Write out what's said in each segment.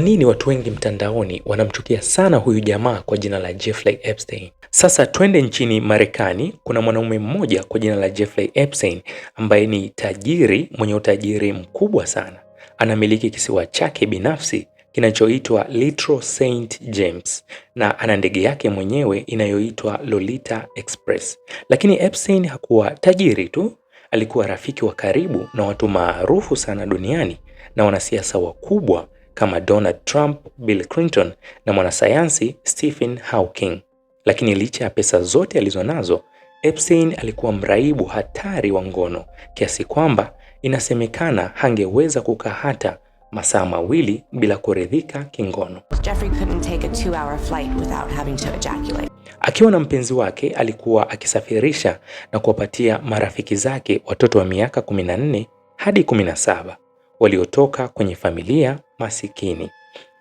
nini watu wengi mtandaoni wanamchukia sana huyu jamaa kwa jina la Jeffrey Epstein? Sasa twende nchini Marekani. Kuna mwanaume mmoja kwa jina la Jeffrey Epstein ambaye ni tajiri mwenye utajiri mkubwa sana. Anamiliki kisiwa chake binafsi kinachoitwa Little Saint James na ana ndege yake mwenyewe inayoitwa Lolita Express. Lakini Epstein hakuwa tajiri tu, alikuwa rafiki wa karibu na watu maarufu sana duniani na wanasiasa wakubwa kama Donald Trump, Bill Clinton na mwanasayansi Stephen Hawking. Lakini licha ya pesa zote alizonazo, Epstein alikuwa mraibu hatari wa ngono kiasi kwamba inasemekana hangeweza kukaa hata masaa 2 bila kuridhika kingono. Jeffrey couldn't take a 2-hour flight without having to ejaculate. Akiwa na mpenzi wake alikuwa akisafirisha na kuwapatia marafiki zake watoto wa miaka 14 hadi 17 waliotoka kwenye familia masikini.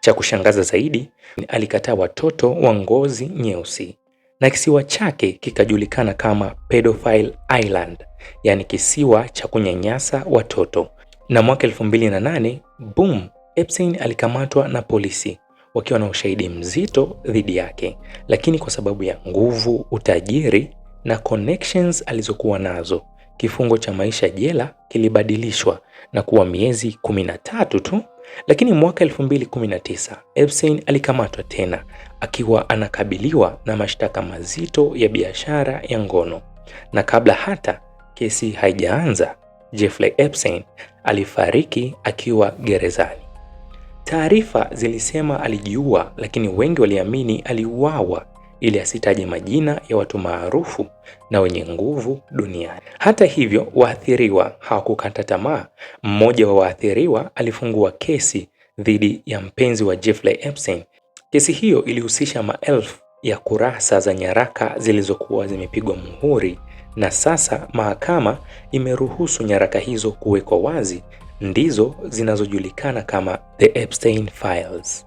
Cha kushangaza zaidi, alikataa watoto wa ngozi nyeusi na kisiwa chake kikajulikana kama Pedophile Island, yani kisiwa cha kunyanyasa watoto. Na mwaka 2008, boom, Epstein alikamatwa na polisi wakiwa na ushahidi mzito dhidi yake, lakini kwa sababu ya nguvu, utajiri na connections alizokuwa nazo, kifungo cha maisha jela kilibadilishwa na kuwa miezi 13 tu. Lakini mwaka 2019 Epstein alikamatwa tena akiwa anakabiliwa na mashtaka mazito ya biashara ya ngono, na kabla hata kesi haijaanza, Jeffrey Epstein alifariki akiwa gerezani. Taarifa zilisema alijiua, lakini wengi waliamini aliuawa ili asitaje majina ya watu maarufu na wenye nguvu duniani. Hata hivyo, waathiriwa hawakukata tamaa. Mmoja wa waathiriwa alifungua kesi dhidi ya mpenzi wa Jeffrey Epstein. Kesi hiyo ilihusisha maelfu ya kurasa za nyaraka zilizokuwa zimepigwa muhuri, na sasa mahakama imeruhusu nyaraka hizo kuwekwa wazi, ndizo zinazojulikana kama The Epstein Files.